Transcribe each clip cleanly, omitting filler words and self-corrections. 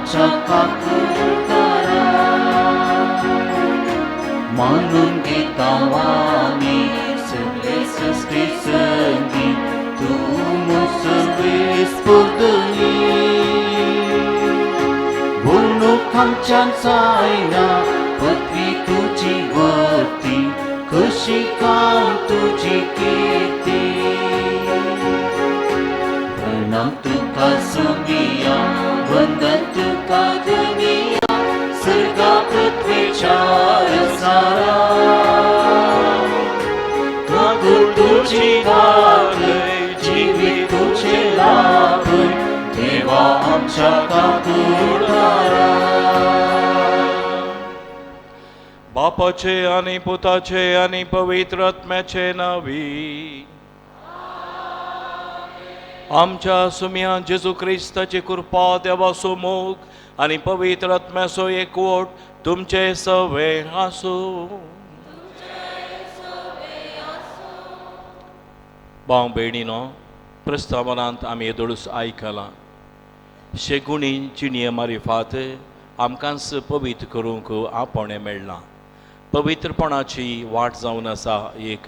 आमच्या काकुळटारा मानून घेता आमी सगळे सृश्टी संगी तूं मुसवेस पुर्तुनी बोलूंक आमच्यान जायना पृथ्वी तुजी वर्ती कशी काम तुजी कीर्ती प्रणाम तुका सुमिया वंदन तुका धनिया सर्गा पृथ्वीच्या रसारा काकुळ तुजी दाखय जिवीत तुझे लाभय देवा आमच्या काकुळटारा. बापाचे आनी पुताचे आनी पवित्र आत्म्याचे नावी आमच्या सुम्या जेजू क्रिस्ताची कृपा देवाचो मोग आनी पवित्र आत्म्याचो एकवट तुमचे सवे आसूं. भाव भयणीनो, प्रस्तावनांत आमी येदोळूच आयकलां शेगुणी जिणये मारिफात आमकांच पवित्र करूंक आपोवणें मेळ्ळां. पवित्रपणाची वाट जावन आसा एक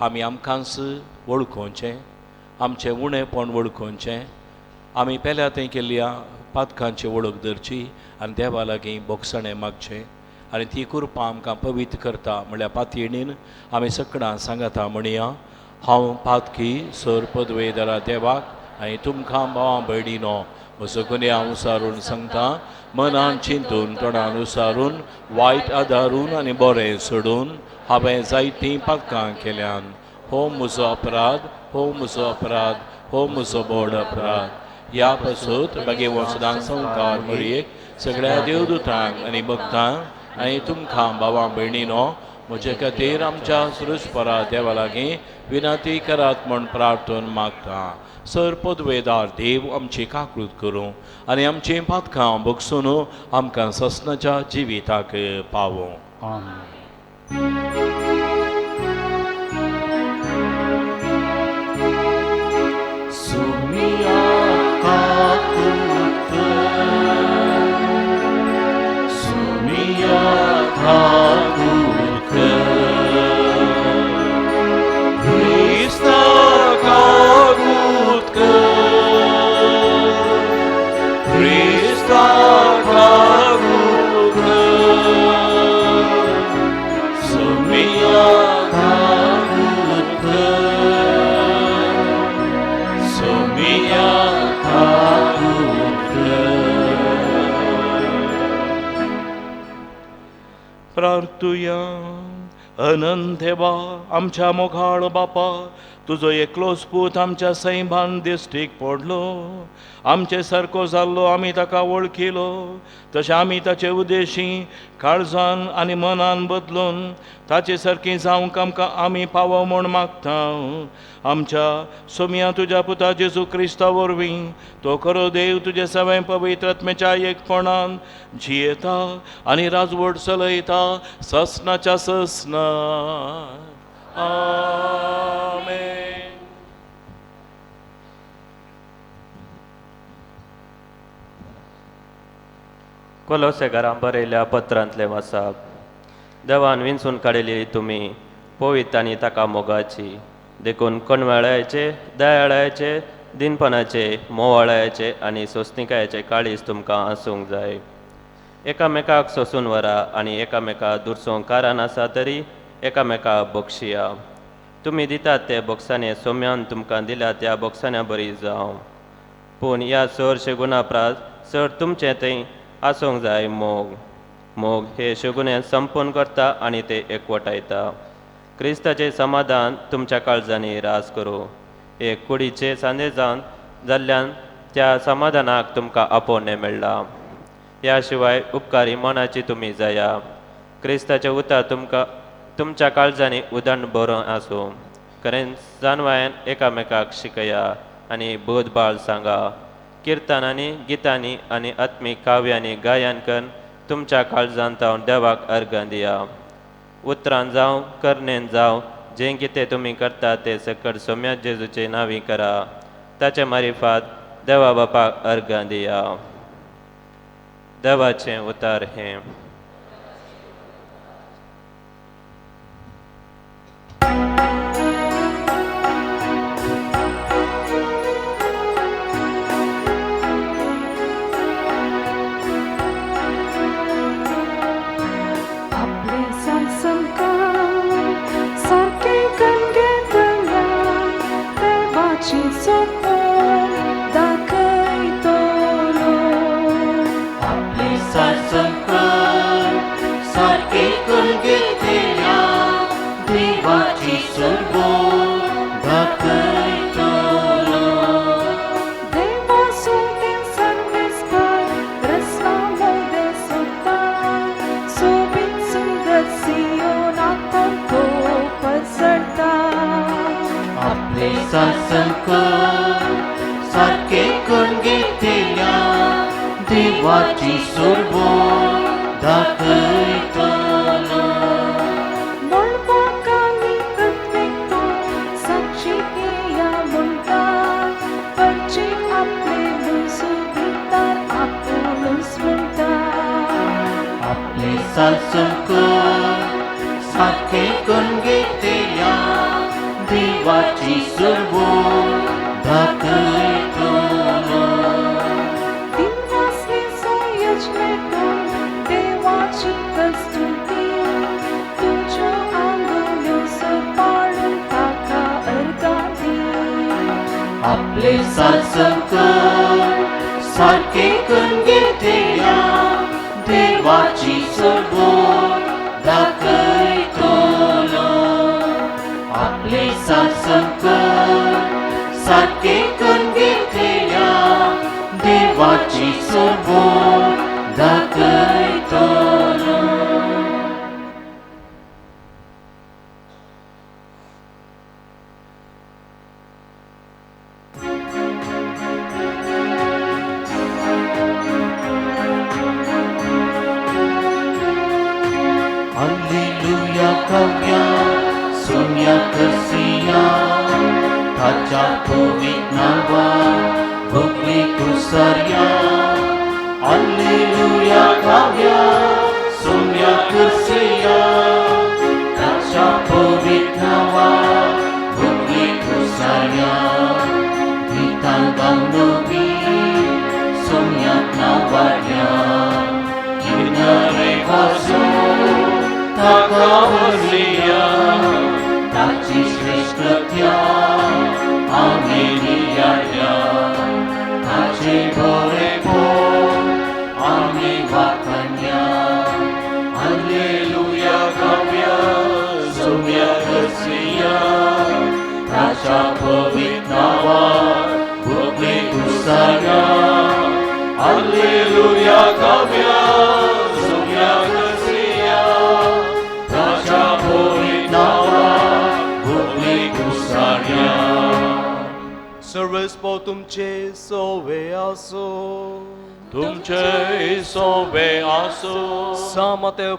आमी आमकांच वळखोवचें, आमचें उणेपण वळखोवचें, आमी पेल्या थंय केल्ल्या पातकांची वळख धरची आनी देवा लागीं बोगसणें मागचें आनी ती कृपा आमकां पवित्र करता म्हणल्यार पातयेणीन आमी सकडां सांगाता म्हणया, हांव पातकी सर पदवेदारा देवाक आनी तुमकां भावां भयणीनो म्हजो गुन्यांव उसारून सांगता, मनान चिंतून तोंडान उसारून वायट आदारून आनी बरें सोडून हांवें जायतीं पातकां केल्यान. हो म्हजो अपराध, हो म्हजो अपराध, हो म्हजो व्हड अपराध. ह्या पासून मागीर सदां संवकार मरयेक सगळ्या देवदूतांक आनी भक्तांक आनी तुमकां भावां भयणीनो म्हजे खातीर आमच्या सुरसपरा देवा लागीं विनंती करात म्हूण प्रार्थन मागता. सर पदवेदार देव आमची काकूत करूं आनी आमचीं पातकां भोगसून आमकां ससनाच्या जिविताक पावों. आमेन. सुमिया काकुळट सुमिया काकुळट क्रिस्ता काकुळट क्रिस्ता काकुळट सुमिया काकुळट सुमिया काकुळट. प्रार्थुया. अनंत देवा आमच्या मोगाळ बापा, तुजो एकलोच पूत आमच्या सैमान दिश्टीक पडलो, आमचे सारको जाल्लो आमी ताका वळखिलो, तशें आमी ताचे उद्देशी काळजान आनी मनान बदलून ताचे सारकी जावंक आमकां आमी पावो म्हूण मागता. आमच्या सोम्या तुज्या पुता जेजू क्रिस्ता वरवीं तो खरो देव तुजे सवें पवित्र आत्म्याच्या एकपणान जियेता आनी राजवट चलयता ससनाच्या ससना. आमेन. कोलोसेकारां बरयल्या पत्रांतलें वाचप. देवान विंचून काडिल्ली तुमी पवित्र आनी ताका मोगाची, देखून कणवेळायचे, दयाळायचे, दिनपणाचे, मोवाळायचे आनी सोंसणिकायेचे काळीज तुमकां आसूंक जाय. एकामेकाक सोंसून व्हरा आनी एकामेका दुरसोंक कारण आसा तरी एकामेका बक्षिया. तुमी दितात ते बोक्साने सोम्यान तुमकां दिल्या त्या बोक्सान्या बरी जावं. पूण ह्या चड शेगुणा प्रास चड तुमचें थंय आसूंक जाय मोग. मोग हे शेगुणे संपूर्ण करता आनी ते एकवटायता. क्रिस्ताचें समाधान तुमच्या काळजांनी रास करूं. एक कुडीचे सांदे जावन जाल्ल्यान त्या समाधानाक तुमकां आपोवणें मेळ्ळां. ह्या शिवाय उपकारी मनाची तुमी जाया. क्रिस्ताचें उतर तुमकां तुमच्या काळजांनी उदंड बरो आसूं. खरें जानवायन एकामेकाक शिकया आनी बोधबाळ सांगा. किर्तनांनी, गितांनी आनी आत्मीक काव्यांनी गायन करून तुमच्या काळजांत तावन देवाक अर्गां दिया. उतरान जावं करणेन जावं जें कितें तुमी करता तें सकट सोम्या जेजूचे नांवी करा. ताचे मारिफात देवा बापाक अर्गां दिया. देवाचें उतार हें.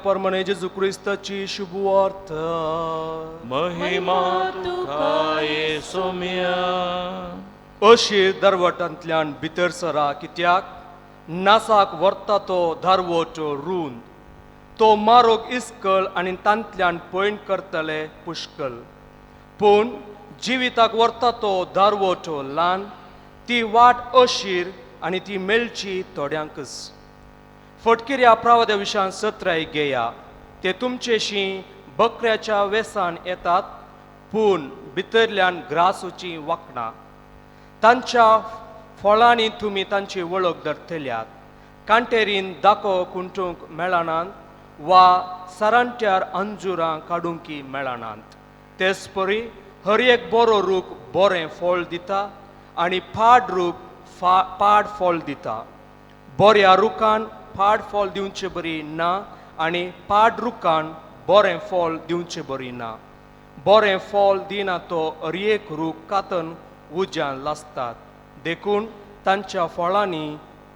परमणे जेजू क्रिस्ताची शुभवार्ता. महिमा तुका येसुम्या. अशी दरवटांतल्यान भितर सरा, कित्याक नासाक व्हरता तो दारवट रूंद, तो मारोग इस्कल आनी तांतल्यान पयण करतले पुष्कल. पूण जिविताक व्हरता तो दारवट ल्हान, ती वाट अशीर आनी ती मेळची थोड्यांकच. फटकिऱ्या प्रावद्या विशान सत्राय घेया, ते तुमचेशी बकऱ्याच्या वेसान येतात, पूण भितरल्यान ग्रासूची वाकणां. तांच्या फळांनी तुमी तांची वळख धरतल्यात. कांटेरीन दाको कुंटूंक मेळनात वा सरांट्यार अंजुरां काडूंक मेळनात. तेच परी हर एक बरो रूख बरें फळ दिता आनी पाड रूख पाड फळ दिता. बऱ्या रुखान पाड फळ दिवचे बरी ना आनी पाड रुखान बरें फळ दिवचे बरी ना. बरें फळ दिना तो हर एक रूख कातन उज्यान लासतात. देखून तांच्या फळांनी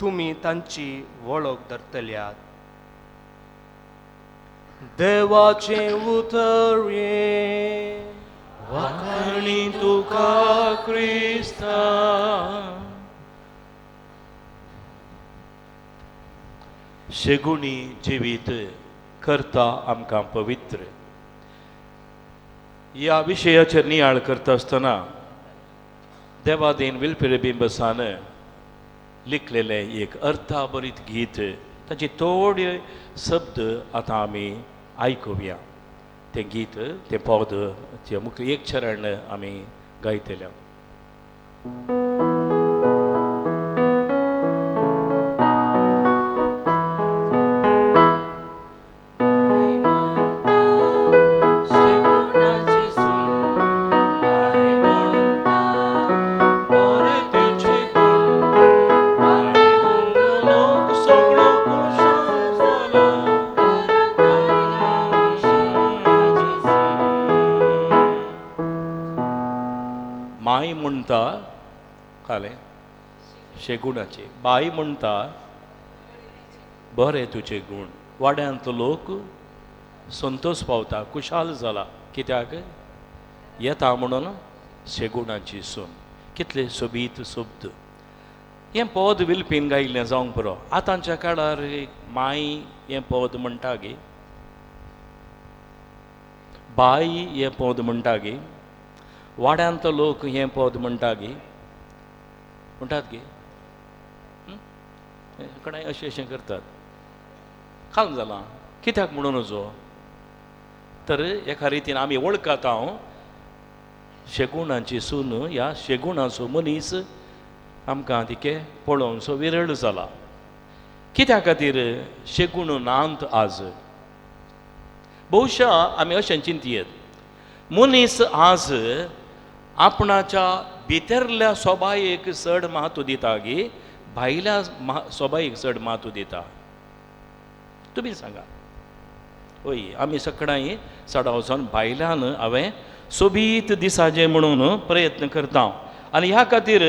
तुमी तांची वळख धरतल्यात. देवाचें उतर हें. वाखाणी तुका क्रिस्ता. शेगुणी जिवीत करता आमकां पवित्र ह्या विशयाचेर नियाळ करता आसतना देवादीन विल्फ्रेड बिंबसान लिखलेलें एक अर्थाभरीत गीत, ताचे थोडे शब्द आतां आमी आयकुया। तें गीत, तें पद, तें मुख्य एक चरण आमी गायतले। माय म्हणटा काले शेगुणाचे, बाय म्हणटा बरें तुजे गूण, वाड्यांतलो लोक संतोष पावता, खुशाल जाला, कित्याक येता म्हणून शेगुणाची सून। कितले सोबीत शब्द हें पद विल्पीन गायिल्लें जावंक पुरो। आतांच्या काळार माय हें पद म्हणटा गे, बाय हें पद म्हणटा गे, वाड्यांतलो लोक हें पद म्हणटा गे, म्हणटात गे, कडेन अशें अशें करतात, खाल जालां कित्याक म्हणून नजो। तर एका रितीन आमी वळखाता हांव शेगुणाची सून, ह्या शेगुणाचो मनीस आमकां तिके पळोवनसो विरळ जाला। कित्या खातीर शेगुण नांत आज? बहुशा आमी अशें चिंतयेत, मनीस आज आपणाच्या भितरल्या सोबायेक चड म्हत्व दिता गी भायल्या सोबायेक चड म्हत्व दिता? तुमी सांगा। हय, आमी सगळ्यांनी चड वचोन भायल्यान हांवें सोबीत दिसाचें म्हणून प्रयत्न करता आनी ह्या खातीर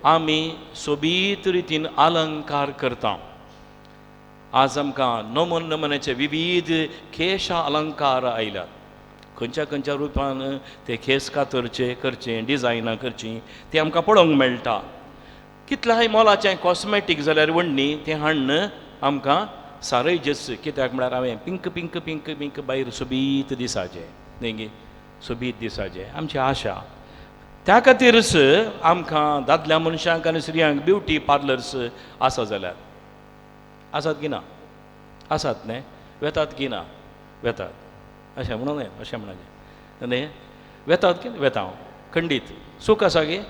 आमी सोबीत रितीन अलंकार करता। आज आमकां नमून नमुन्याचे विविध केश अलंकार आयल्यात, खंयच्या खंयच्या रुपान ते केस कातरचे करचे, डिजायनां करचीं, तें आमकां पळोवंक मेळटा। कितल्याय मोलाचें कॉस्मेटीक जाल्यार वण्णी तें हाडून आमकां सारयजेच, कित्याक म्हळ्यार हांवें पिंक पिंक पिंक पिंक भायर सोबीत दिसाचें न्ही गे, सोबीत दिसाचें आमची आशा। त्या खातीरच आमकां दादल्या मनशांक आनी स्त्रियांक ब्युटी पार्लर्स आसा जाल्यार आसात की ना? आसात न्ही? वेतात की ना? वेतात अशें म्हणून न्हय, अशें म्हणचें न्ही, वेतात की वेता हांव खंडीत। सूख आसा गे?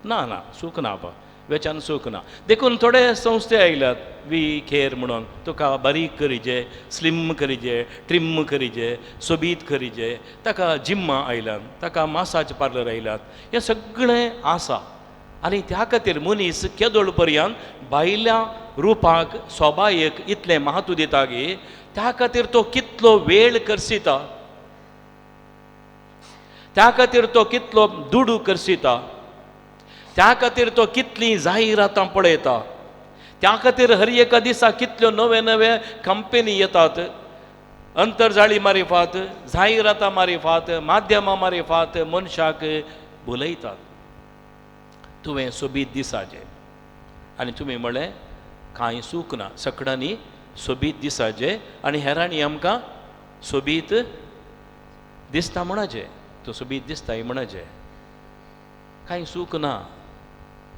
ना ना, सूख ना पा, वेच्यान सूख ना। देखून थोडे संस्थे आयल्यात we care म्हणून, तुका बारीक करीजे, स्लिम करीजे, ट्रिम करीजे, सोबीत करीजे, ताका जिम्मा आयल्यात, ताका मासाज पार्लर आयल्यात, हें सगळें आसा। आनी त्या खातीर मनीस केदोळ पर्यंत भायल्या रुपाक सोबायेक इतलें म्हत्व दिता गे, त्या खातीर तो कितलो वेळ करसिता, त्या खातीर तो कितलो दुडू करसिता, त्या खातीर तो कितली जाहिरातां पळयता, त्या खातीर हर एका दिसा कितल्यो नवे नवे कंपनी येतात, अंतरजाळी मारिफात, जाहिरातां मारिफात, माध्यमां मारिफात मनशाक भुलयतात। तुवें सोबीत दिसाचें आनी तुमी म्हळें कांय सूख ना, सगळ्यांनी सोबीत दिसाचें आनी हेरांनी आमकां सोबीत दिसता म्हणचें, तूं सोबीत दिसताय म्हणचें, कांय सूख ना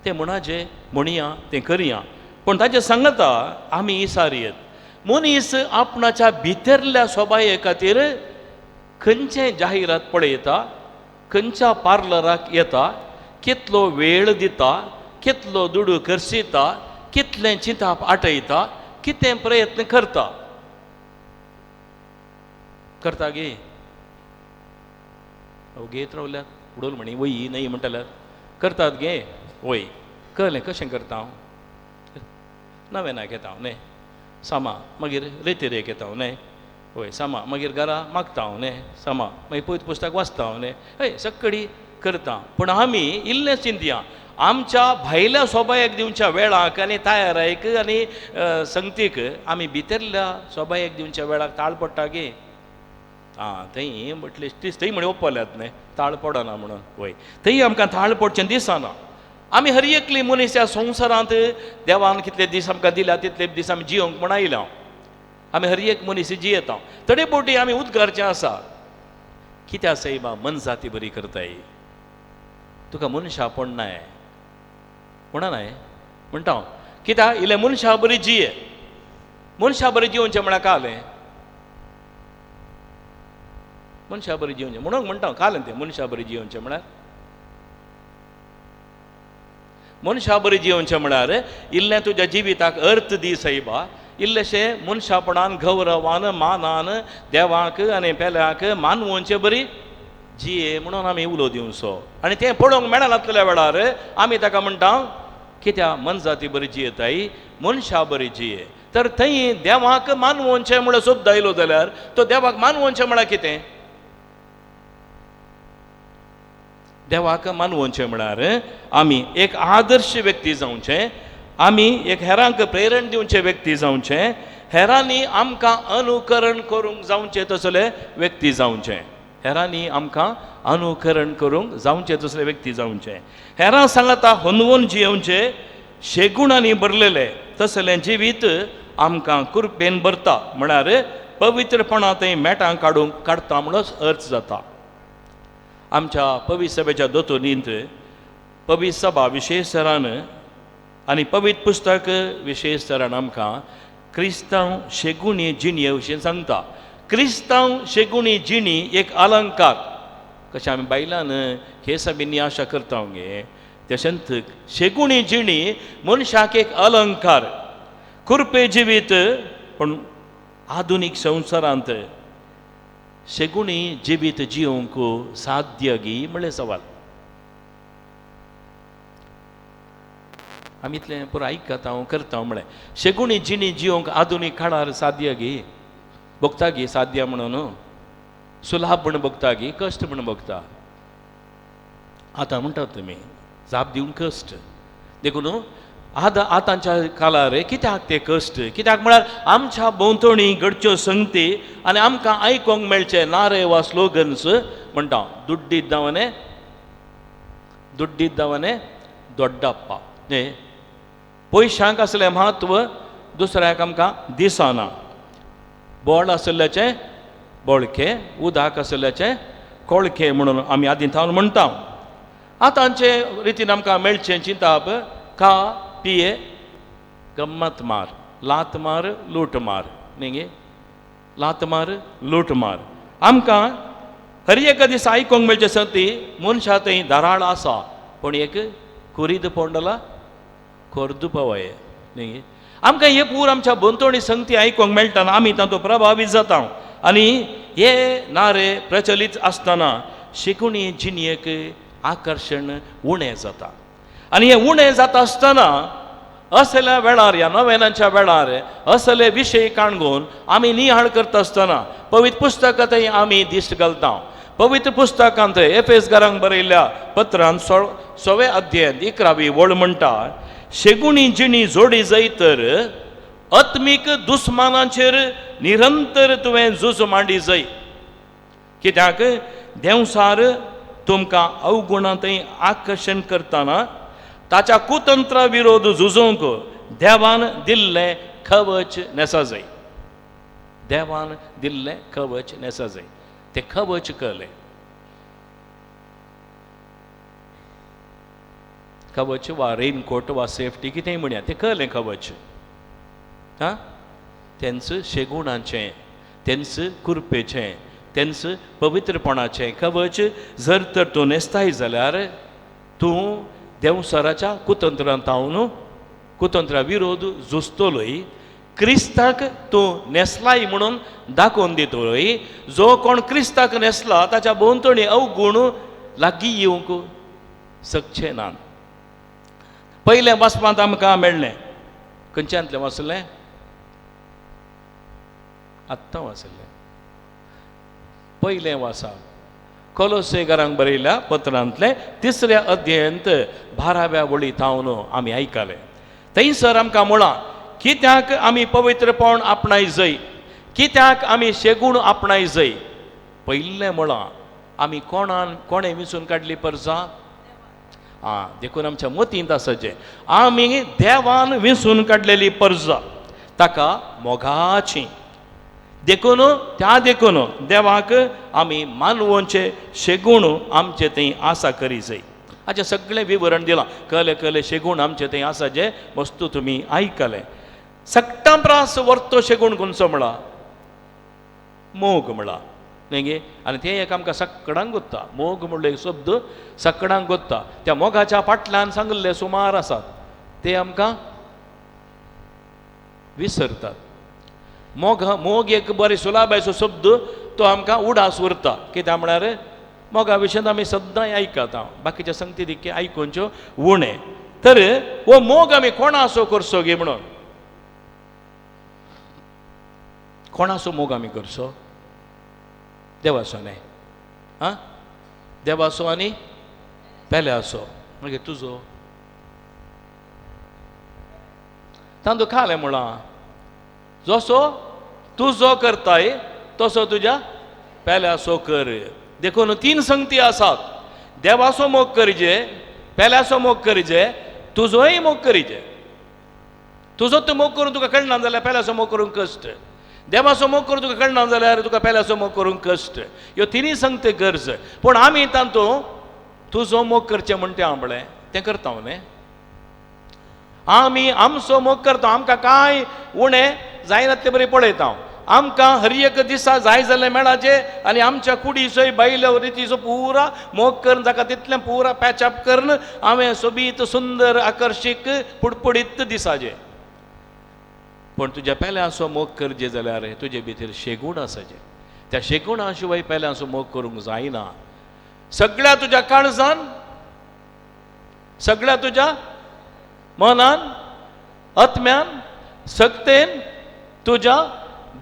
तें म्हणचें, म्हणया तें करया, पूण ताचें सांगता आमी इसारयेत। मनीस आपणाच्या भितरल्या सोबाये खातीर खंयचें जाहिरात पळयता, खंयच्या पार्लराक येता, कितलो वेळ दिता, कितलो दुडू खर्चिता, कितलें चिंताप आटयता, कितें प्रयत्न करता, करता गे? हांव घेत रावल्यात उडोल म्हणी वय न्हय म्हणटल्यार करतात गे, वय कळ्ळें कशें करता हांव, नवें ना घेता हांव न्हय, सामा मागीर रेतेरेक येता हांव न्हय, वय सामा मागीर घरा मागता हांव न्हय, सामा मागीर पयत पुस्तक वाचता हांव न्हय, हय सगळी करता। पूण आमी इल्लें चिंतया, आमच्या भायल्या सोबायेक दिवच्या वेळाक आनी तयारायक आनी संगतीक आमी भितरल्या सोबायेक दिवच्या वेळाक ताळ पडटा गे? आं थंय म्हटलें तीच थंय म्हण ओपल्यात न्हय, ताळ पडना म्हणून, वय थंय आमकां ताळ पडचें दिसना। आमी हर एकली मनीस ह्या संवसारांत देवान कितले दीस आमकां दिल्या तितले दीस आमी जियोंक म्हण आयल्या. आमी हर एक मनीस जियेता. थोडे बोटी आमी उद्गारचें आसा, कित्या सायबा मनजाती बरी करताय, तुका मनशापण नाय म्हणा नाय म्हणटा हांव. कित्याक इल्लें मनशा बरी जिये, मनशा बरी जिवचें म्हळ्यार कालें, मनशा बरी जिवचें म्हणून म्हणटा हांव, कालें तें मनशा बरी जिवचें म्हळ्यार, मनशा बरी जिवचें म्हळ्यार इल्लें तुज्या जिविताक अर्थ दी सायबा, इल्लेशें मनशापणान गौरवान मानान देवाक आनी पेल्याक मानवोनचे बरी जिये म्हणून आमी उलो दिवचो. आनी तें पळोवंक मेळनातल्या वेळार आमी ताका म्हणटा कित्या मनजाती बरी जियेताय, मनशा बरी जिये. तर थंय देवाक मानवोनचें म्हळ्यार शब्द आयलो जाल्यार तो देवाक मानवोनचें म्हळ्यार कितें? देवाक मानवोनचें म्हळ्यार आमी एक आदर्श व्यक्ती जावचें, आमी एक हेरांक प्रेरण दिवचे व्यक्ती जावचें, हेरांनी आमकां अनुकरण करूंक जावचें तसले व्यक्ती जावचें, हेरांनी आमकां अनुकरण करूंक जावचें तसले व्यक्ती जावचें, हेरां सांगाता होनवून जियेवचें, शेगुणांनी भरलेलें तसलें जिवीत आमकां कृपेन भरता म्हळ्यार पवित्रपणा थंय मेटां काडूंक काडटा म्हणून अर्थ जाता. आमच्या पवित्र सभेच्या दोतोनींत पवित्र सभा विशेश तरान आनी पवित्र पुस्तक विशेश तरान आमकां क्रिस्तांव शेगुणी जिणये विशीं सांगता. क्रिस्तांव शेगुणी जिणी एक अलंकार, कशें आमी बायलान केस बी आशा करता गे, तशेंच शेगुणी जिणी मनशाक एक अलंकार. कुरपे जिवीत पूण आधुनीक संवसारांत शेगुणी जिवीत जिवंक साध्य गी म्हणलें सवाल. आमी इतलें पुरो आयकता हांव करता म्हळें शेगुणी जिणी जिवंक आधुनीक काळार साध्य गी भोगता गी साध्य म्हणून सुलाभ म्हण भोगता गी कश्ट म्हण भोगता. आतां म्हणटात तुमी जाप दिवंक कश्ट, देखून आतां आतांच्या काळार कित्याक ते कश्ट, कित्याक म्हळ्यार आमच्या भोंवतणी घडच्यो संगती आनी आमकां आयकोंक मेळचे नारे वा स्लोगन्स म्हणटा दुड्डीत दावने दोड्डाप्पा न्ही, पयशांक आसलें म्हत्व दुसऱ्याक आमकां दिसना, बोळ आशिल्ल्याचें बोळकें, उदक आशिल्ल्याचें कोळकें म्हणून आमी आदीं थावन म्हणटा. आतांचे रितीन आमकां मेळचें चिंताप खा पिये गम्मत मार, लात मार लूट मार न्ही गे, लात मार लूट मार. आमकां हर एका दिसा आयकोंक मेळचें संती मनशा थंय धाराळ आसा पूण एक कुरीद पोंडला कोर्दू पवाय न्ही. आमकां हे पूर आमच्या भोंवतणी संगती आयकोंक मेळटा आमी तातूंत प्रभावीत जाता आनी हे नारे प्रचलीत आसतना शिकवणी जिणयेक आकर्शण उणें जाता. आनी हें उणें जाता आसतना असल्या वेळार ह्या नव्यानाच्या वेळार असले विशय काणगून आमी निहाळ करता आसतना पवित्र पुस्तकांतय आमी दिश्ट घालता. पवित्र पुस्तकांत एफेसकारांक बरयल्ल्या पत्रान 16व्या अध्यायांत 11वी वळ म्हणटा, शेगुणी जिणी जोडी जाय तर आत्मीक दुस्मानाचेर निरंतर तुवें झूज मांडी जाय, कित्याक देंवसार तुमकां अवगुणांतय आकर्शण करतना ताच्या कुतंत्रा विरोध झुजोवंक देवान दिल्लें कवच न्हेसा जाय, देवान दिल्लें कवच न्हेसा जाय. तें कवच कळ्ळें, कवच वा रेनकोट वा सेफ्टी कितेंय म्हणया, तें कळ्ळें कवच. आं, तेंच शेगुणाचें, तेंच कुरपेचें, तेंच पवित्रपणाचें कवच जर तर तूं न्हेसताय जाल्यार तूं देंवसाराच्या कुतंत्रांत हांव कुतंत्रा विरोध झुजतलोय, क्रिस्ताक तूं न्हेसलाय म्हणून दाखोवन दितलोय. जो कोण क्रिस्ताक न्हेसला ताच्या भोंवतणी अवगुण लागीं येवंक शकचे ना. पयलें वाचपांत आमकां मेळ्ळें, खंयच्यांतलें वाचलें? आत्तां वाचलें पयलें वाचा कोलोसेकारांक बरयल्या पत्रांतलें 3ऱ्या अध्यायांत 12व्या वळी थावन आमी आयकलें. थंयसर आमकां म्हळां कित्याक आमी पवित्रपण आपणाय जाय, कित्याक आमी शेगूण आपणाय जाय. पयलें म्हळां आमी कोणान कोणें विंचून काडली परजा? आं, देखून आमच्या मतींत आसाचें आमी देवान विंचून काडलेली परजा, ताका मोगाची. देखून त्या देखून देवाक आमी मानवोचे शेगूण आमचे थंय आसा करी जाय. हाचें सगळें विवरण दिलां, कले कले शेगूण आमचे थंय आसा जे वस्तू तुमी आयकले. सगटां प्रास वर्तो शेगूण खंयचो म्हळा? मोग म्हळा न्हय गे. आनी तें एक आमकां सगळ्यांक गोत्ता, मोग म्हणलो एक शब्द सगळ्यांक गोत्ता. त्या मोगाच्या फाटल्यान सांगिल्ले सुमार आसात, ते आमकां विसरतात. मोग मोग एक बरी सुलाबायचो शब्द, तो आमकां उडास उरता. कित्याक म्हळ्यार मोगा विशयांत आमी सद्दां आयकता, बाकीच्या संगती दिक्के आयकुच्यो उणें. तर हो मोग आमी कोणाचो करचो गे म्हणून, कोणाचो मोग आमी करचो? देवाचो न्हय, आं, देवाचो आनी पेल्याचो. मागीर तुजो तांदूळ खालें म्हळां, जसो तुजो करताय तसो तुज्या पेल्याचो कर. देखून तीन संगती आसात, देवाचो मोग करिजे, पेल्याचो मोग करिजे, तुजोय मोग करिजे. तुजो तूं मोग करून तुका कळना जाल्यार पेल्याचो मोग करूंक कश्ट, देवाचो मोग करून तुका कळना जाल्यार तुका पेल्याचो मोग करूंक कश्ट. ह्यो तिनूय संगती गरज. पूण आमी तातूंत तुजो मोग करचें म्हण तें हांव तें करता न्हय. आमी आमचो मोग करता, आमकां कांय उणें जायना ते बरी पळयता. आमकां हर एक दिसा जाय जाल्लें मेळाचें आनी आमच्या कुडीचोय बायलो रितीचो पुरा मोग करून जाका तितलें पुरा पॅचअप करून हांवें सोबीत सुंदर आकर्शीक पुडपुडीत दिसाचें. पूण तुज्या पेल्याचो मोग करचे जाल्यार तुजे भितर शेगूण आसाचें. त्या शेगुणा शिवाय पेल्याचो मोग करूंक जायना. सगळ्या तुज्या काळजान, सगळ्या तुज्या मनान, आत्म्यान, सक्तेन तुज्या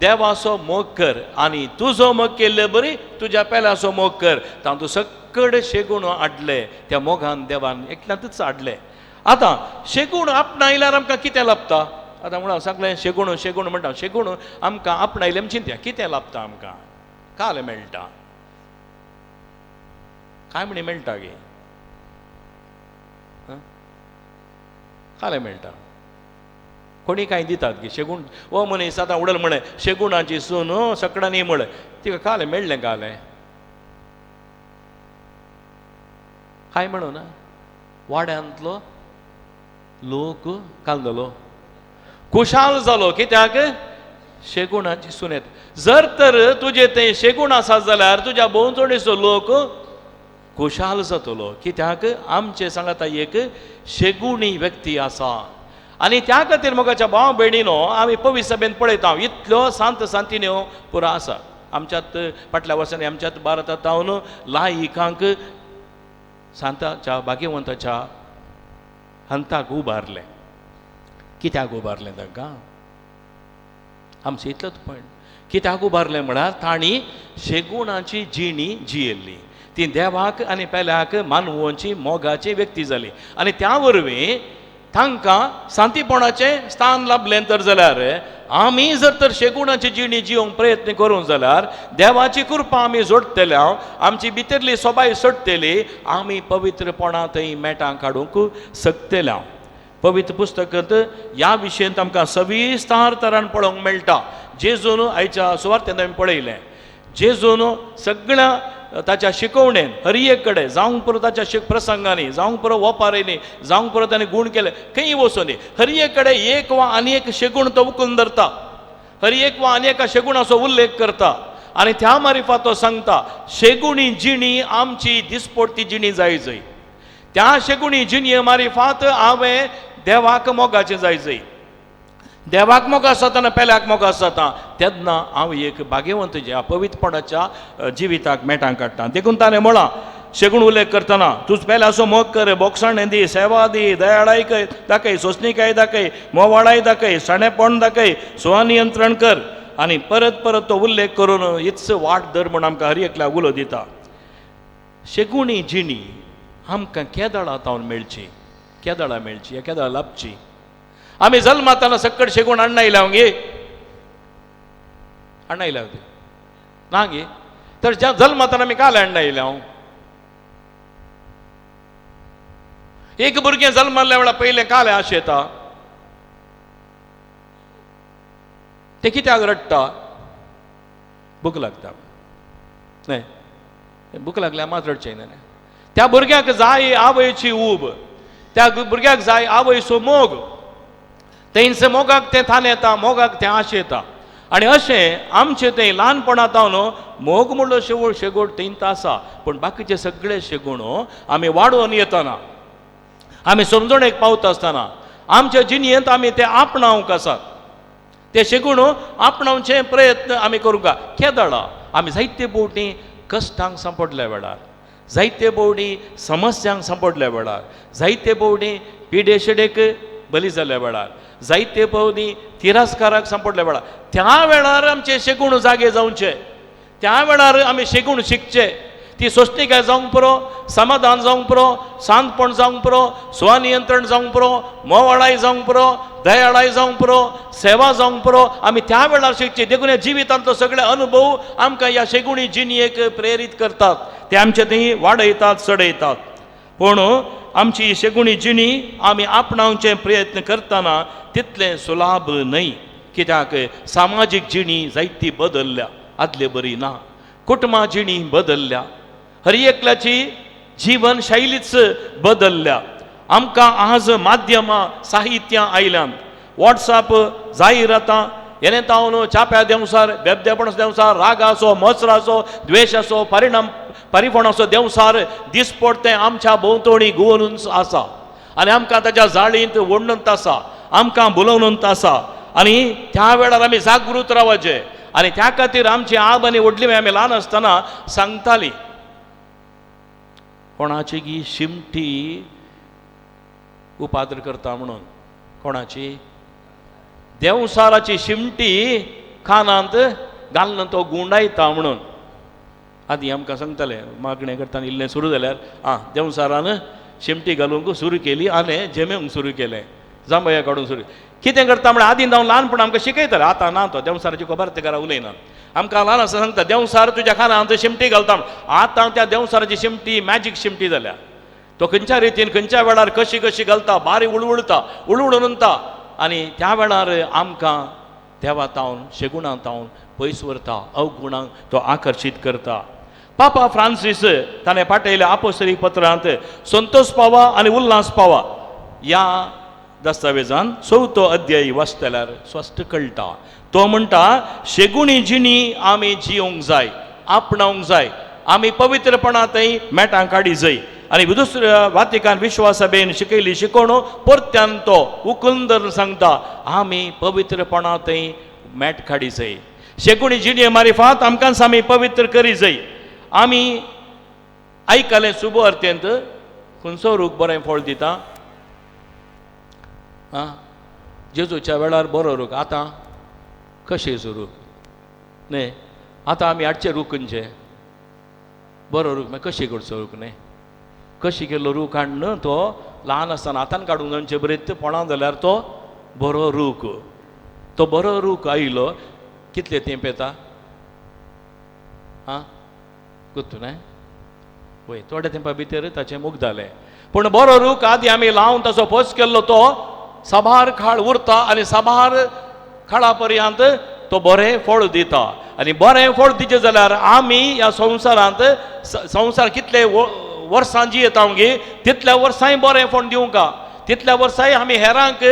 देवाचो मोग कर आनी तुजो मोग केल्ले बरी तुज्या पेल्याचो मोग कर. तातूंत सगळे शेगूण हाडले त्या मोगान देवान एकल्यांतूच हाडले. आतां शेगूण आपणायल्यार आमकां कितें लाबता? आतां म्हणून सगळें शेगूण शेगूण म्हणटा, शेगूण आमकां आपणायलें आमी चिंतया कितें लाबता आमकां? काल मेळटा काय म्हणी मेळटा गे? काल मेळटा कोणी कांय दितात गे शेगूण. ओ मनीस आतां उडल म्हळें शेगुणाची सून सगळ्यांनी म्हळें तिका कालें मेळ्ळें कालें काय म्हणून वाड्यांतलो लोक काल जालो खुशाल जालो. कित्याक? शेगुणाची सून येता. जर तर तुजें तें शेगूण आसा जाल्यार तुज्या भोंवतणीचो लोक खुशाल जातलो. कित्याक? आमचे सांगाता एक शेगुणी व्यक्ती आसा. आनी त्या खातीर मोगाच्या भाव भयणीनो आमी पवित्र सभेन पळयता इतल्यो सांत सांतिन्यो पुरो आसा. आमच्यात फाटल्या वर्सांनी आमच्यात भारतांत जावन लायिकांक सांताच्या भाग्यवंताच्या हंताक उबारलें. कित्याक उबारलें तांकां? आमचें इतलोच पॉयंट. कित्याक उबारलें म्हळ्यार तांणी शेगुणाची जिणी जियेल्ली. ती देवाक आनी पेल्याक मानवोची मोगाची व्यक्ती जाली आनी त्या वरवीं तांकां सांतीपणाचें स्थान लाबलें. तर जाल्यार आमी जर तर शेगुणाची जिणी जिवंक प्रयत्न करूंक जाल्यार देवाची कृपा आमी जोडटले, आमची भितरली सोबाय सोडटली, आमी पवित्रपणा थंय मेटां काडूंक शकतले. पवित्र पुस्तकांत ह्या विशयांत आमकां सविस्तार तरान पळोवंक मेळटा. जेजून आयच्या सुवार्तेंत आमी पळयलें, जेजून सगळ्या ताच्या शिकवणेन हर एक कडेन जावंक पुरो ताच्या प्रसंगांनी, जावंक पुरो ओपारींनी, जावंक पुरो ताणें गूण केले, खंय वचून हर एक कडेन एक वा आनी एक शेगूण तो उखलून धरता, हर एक वा आनी एका शेगुणाचो उल्लेख करता आनी त्या मारिफात तो सांगता शेगुणी जिणी आमची दिसपडती जिणी जाय जय. त्या शेगुणी जिणये मारिफात हांवें देवाक मोगाचें जाय जय. देवाक मोग आसतना पेल्याक मोग आसता तेन्ना हांव एक भाग्यवंत ज्या पवित्रपणाच्या जिविताक मेटां काडटा. देखून ताणें म्हळां शेगूण उल्लेख करतना तूं पेल्याचो मोग कर, बोगसाणें दी, सेवा दी, दयाळाय दाखय, सोंसणीकाय दाखय, मोवाळाय दाखय, शाणेपण दाखय, स्वनियंत्रण कर. आनी परत परत तो उल्लेख करून हीच वाट धर म्हूण आमकां हर एकल्याक उलो दिता. शेगुणी जिणी आमकां केदळा तावन मेळची, केदळा मेळची, केदळा लाबची. आमी जल्माताना सक्कड शेगूण हाडना गे, हाडना ते ना गे. तर ज्या जल्माताना आमी काल हाडना येयल्या हांव एक भुरगें जल्मल्ल्या वेळार पयलें कालें आशेता, तें कित्याक रडटा? भूक लागता न्हय, भूक लागल्यार मात रडचें न्हय. त्या भुरग्याक जाय आवयची ऊब, त्या भुरग्याक जाय आवयचो मोग, तेंच मोगाक तें थान येता, मोगाक तें आशेता. आनी अशें आमचें तें ल्हानपणा तावन मोग म्हणलो शेवट शेगोट तेंत आसा, पूण बाकीचे सगळे शेगुण आमी वाडोवन येतना, आमी समजणेक पावता आसतना आमच्या जिणेंत आमी ते आपणावंक आसात. ते शेगुण आपणावचे प्रयत्न आमी करूंक केदळा आमी जायते भोंवटी कश्टांक सांपडल्या वेळार, जायते भोंवटी समस्यांक सांपडल्या वेळार, जायते भोंवटी पिडेशेडेक बली जाल्ल्या वेळार, जायते भोंवटी तिरस्काराक सांपडल्या वेळार, त्या वेळार आमचे शेगूण जागे जावचे, त्या वेळार आमी शेगूण शिकचे. ती सोंसणीकाय जावंक पुरो, समाधान जावंक पुरो, शांतपण जावंक पुरो, स्वनियंत्रण जावंक पुरो, मोवाळाय जावंक पुरो, दयाळाय जावंक पुरो, सेवा जावंक पुरो, आमी त्या वेळार शिकची. देखून ह्या जिवितांतलो सगळे अनुभव आमकां ह्या शेगुणी जिणेक प्रेरीत करतात, ते आमचे थंय वाडयतात, चडयतात. पूण आमची शेगुणी जिणी आमी आपणावचे प्रयत्न करतना तितलें सुलाभ न्हय, कित्याक सामाजीक जिणी जायती बदलल्या, आदले बरी ना, कुटुंबा जिणी बदलल्या, हर एकल्याची जीवन शैलीच बदलल्या. आमकां आज माध्यमां साहित्यां आयल्यान, वॉट्सएप जायरातां येणे तावन चाप्या देंवसार, बेबदेपणाचो देंवसार, रागाचो, मत्सराचो, द्वेशाचो, परिणाम परिपणाचो देंवसार दिसपडतें आमच्या भोंवतणी गुवनून आसा आनी आमकां ताच्या जाळींत ओडून आसा, आमकां बोलोवन आसा. आनी त्या वेळार आमी जागृत रावचें. आनी त्या खातीर आमची आब आनी व्हडली आमी ल्हान आसतना सांगताली, कोणाची गी शिमटी उपाद्र करता म्हणून, कोणाची देंवसाराची शिमटी कानांत घालून तो गुंडायता म्हणून. आदी आमकां सांगताले, मागणें करतना इल्लें सुरू जाल्यार आं देंवसारान शिमटी घालूंक सुरू केली आनी जेमेवंक सुरू केलें, जांबया काडूंक सुरू कितें करता म्हळ्यार आदीं जावन ल्हानपण आमकां शिकयताले. आतां ना तो देंवसाराची खबर ते घरा उलयना. आमकां ल्हान आसतना सांगता देंवसार तुज्या कानांत शिमटी घालता. आतां त्या देंवसाराची शिमटी मॅजीक शिमटी जाल्या. तो खंयच्या रितीन खंयच्या वेळार कशी कशी घालता, बारी उळउळता, उळउळून उरता आनी त्या वेळार आमकां देवा तावन शेगुणां तावन पयस व्हरता, अवगुणांक तो आकर्शीत करता. पापा फ्रांसीस ताणें पाठयल्या आपोस्तलीक पत्रांत संतोष पावा आनी उल्हास पावा ह्या दस्तावेजान चवथो अध्याय वाचतल्यार स्पश्ट कळटा. तो म्हणटा शेगुणी जिणी आमी जियोंक जाय, आपणावंक जाय, आमी पवित्रपणांतय मेटां काडी जाय. आनी दुसऱ्या वातिकान विश्वासभेन शिकयली शिकोवण परत्यान तो उकून सांगता आमी पवित्रपणांतय मेट काडी जाय. शेगुणी जिणे मारिफात आमकां आमी पवित्र करी जाय. आमी आयकलें सुबो अर्थेंत खंयचो रूख बरें फळ दिता? आं, जेजूच्या वेळार बरो रूख, आतां कशेचो रूख न्हय. आतां आमी हाडचे रूख खंयचे बरो रूख मागीर कशे करचो रूख न्हय, कशी केल्लो रूख हाडून तो ल्हान आसतना हातान काडूंक जावचे बरें पोणां जाल्यार तो बरो रूख, तो बरो रूख आयलो कितले तेंप येता? आं गुत्तू न्हय वय, थोड्या तेंपा भितर ताचें मुख जालें. पूण बरो रूख आदी आमी लावन ताचो पोस केल्लो तो साबार काळ उरता आनी साबार काळा पर्यंत तो बरें फळ दिता. आनी बरें फळ दिचें जाल्यार आमी ह्या संवसारांत संवसार कितले वर्सां जियेता गे तितल्या वर्सांय बरें फळ दिवंका, तितल्या वर्सांय आमी हेरांक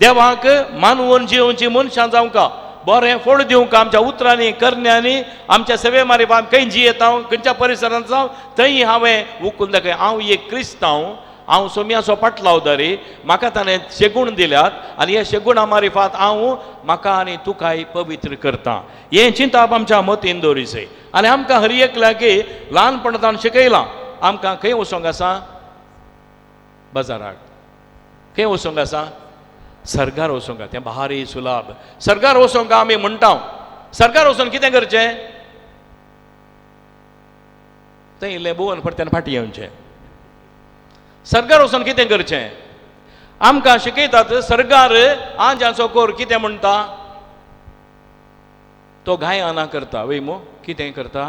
देवाक मानवून जियोवची मनशां जावंका, बरें फळ दिवंका आमच्या उतरांनी करण्यांनी आमच्या सेवे मारिफात खंय जियेता खंयच्या परिसरांत जावं थंय हांवें उकून दाखय हांव एक क्रिस्तांव, हांव सोम्याचो पाटलावदारी, म्हाका ताणें शेगूण दिल्यात आनी हे शेगुणा मारिफात हांव म्हाका आनी तुकाय पवित्र करता. हें चिंताप आमच्या मतीन दवरिचें. आनी आमकां हर एकल्याक ल्हानपणांत शिकयलां आमकां खंय वचोंक आसा? बाजाराक. खंय वचोंक आसा? सर्गार वचोंक. तें भारी सुलाभ सर्गार वचोंक आमी म्हणटा. सर्गार वचून कितें करचें? थंय इल्लें भोंवन परत्यान फाटीं येवचें. सर्गार वचून कितें करचें? आमकां शिकयतात सर्गार आंजाचो कोर कितें म्हणटा? तो गायनां करता वय मू, कितें करता?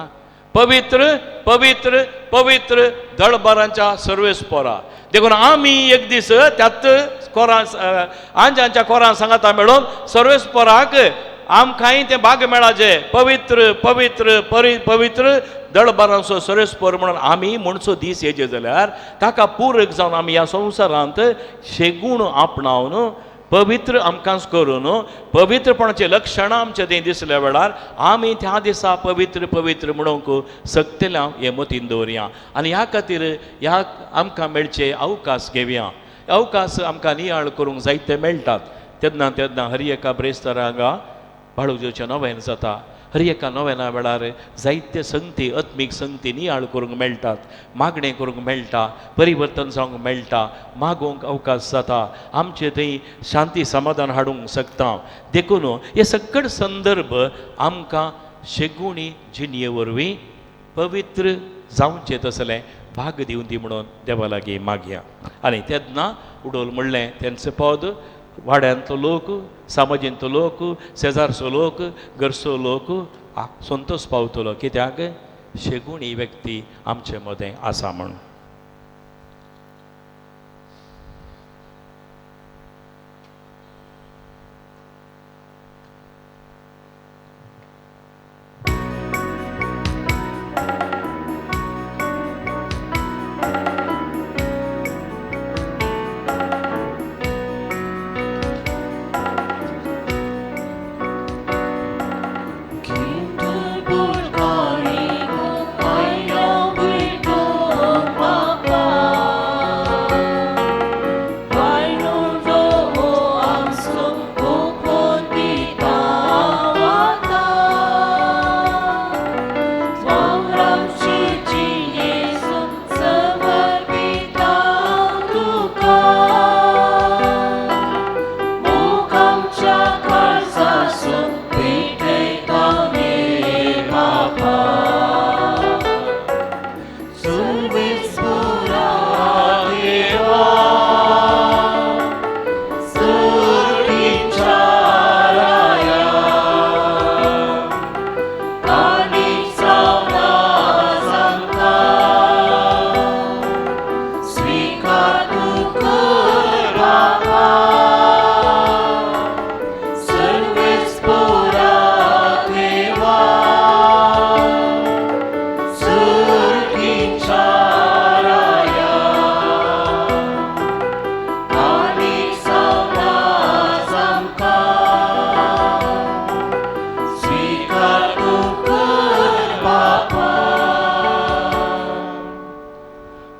पवित्र पवित्र पवित्र दळबारांच्या सर्वेस्पोरा. देखून आमी एक दीस त्यात कोरां आंजांच्या कोरां सांगाता मेळोन सर्वेस्पोराक आमकांय तें भाग मेळाचें पवित्र पवित्र परी पवित्र दळबारांचो सर्वेस्पोर म्हणून आमी म्हणचो दीस येचे जाल्यार ताका पूरक जावन आमी ह्या संवसारांत शेगूण आपणावन पवित्र आमकांच करून पवित्रपणाचें लक्षणां आमचें थंय दिसल्या वेळार आमी त्या दिसा पवित्र पवित्र म्हणूंक शकतले हें मतीन दवरया. आनी ह्या खातीर ह्या आमकां मेळचे अवकाश घेवया. अवकाश आमकां नियाळ करूंक जायते मेळटात. तेन्ना तेन्ना हर एका ब्रेस्तारा हांगा बाळूजेचें नवेन जाता. हर एका नवेना वेळार जायते संगती आत्मीक संगती नियाळ करूंक मेळटात, मागणें करूंक मेळटा, परिवर्तन जावंक मेळटा, मागूंक अवकाश जाता, आमचे थंय शांती समाधान हाडूंक शकता. देखून हे सकट संदर्भ आमकां शेगुणी जिणये वरवीं पवित्र जावचें तसलें भाग दिवन दी म्हणून देवा लागीं मागया. आनी तेन्ना उडोल म्हणलें तेंचो पद वाड्यांतलो लोक, समाजींतलो लोक, शेजारचो लोक, घरचो लोक संतोश पावतलो कित्याक शेगुणी व्यक्ती आमचे मदें आसा म्हूण.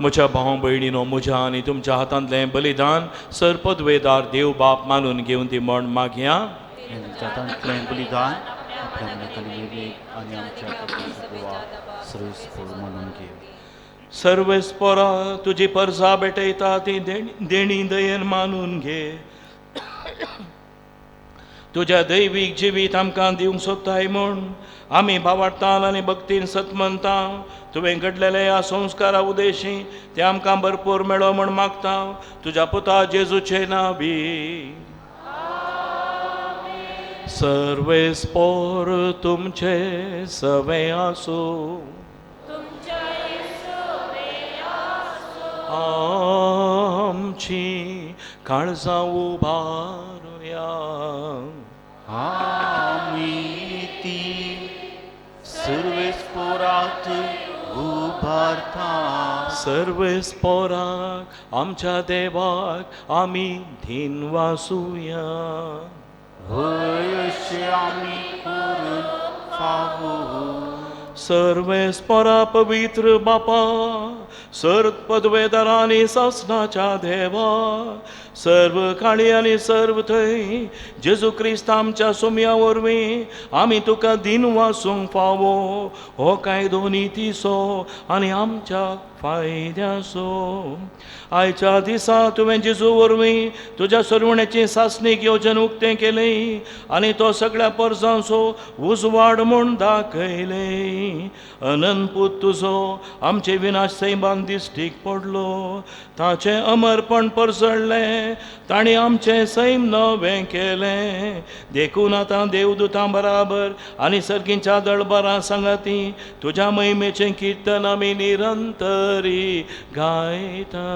म्हज्या भाव भयणीनो, म्हज्या आनी तुमच्या हातांतलें बलिदान सर पदवेदार देव बाप मानून घेवन ती म्हण मागया. हातांतलें बलिदान आपल्या आनी आमच्या मानून घेव. सर्वेस्पोरा तुजी परजा भेटयता ती देणी दयेन मानून घे. तुज्या दैवीक जिवीत आमकां दिवंक सोदताय म्हूण आमी भावार्थान आनी भक्तीन सतमनता. तुवें घडलेले ह्या संस्कारा उदेशी ते आमकां भरपूर मेळो म्हूण मागता तुज्या पुता जेजूचे नांवी. सर्वेस्पोर तुमचे सवे आसूं. आमची काळजां उबारुया. आमी ती सर्वेस्पोराक उबारता. सर्वेस्पोराक आमच्या देवाक आमी धीन वासुया. हय अशें आमी करून फावो. सर्वेस्पोरा पवित्र बापा, सर्व पदवेदारांनी सासनाच्या देवा, सर्व काळी आनी सर्व थंय जेजू क्रिस्त आमच्या सोम्या वरवीं आमी तुका दिन वासूंक फावो. हो कायदो नितीचो आनी आमच्या फायद्याचो. आयच्या दिसा तुवें जेजू वरवीं तुज्या सरवण्याची सासणीक येवजण उक्तें केलें आनी तो सगळ्या परजांचो उजवाड म्हूण दाखयलें. अनंत तुजो आमचे विनाश सैमान दिश्टीक पडलो, ताचें अमरपण परजळ्ळें केलें, ताणें आमचें सैम नवें केलें. देखून आतां देवदूतां बराबर आनी सर्गींच्या दळबरां सांगाती तुज्या महिमेचें किर्तन आमी निरंतरी गायता.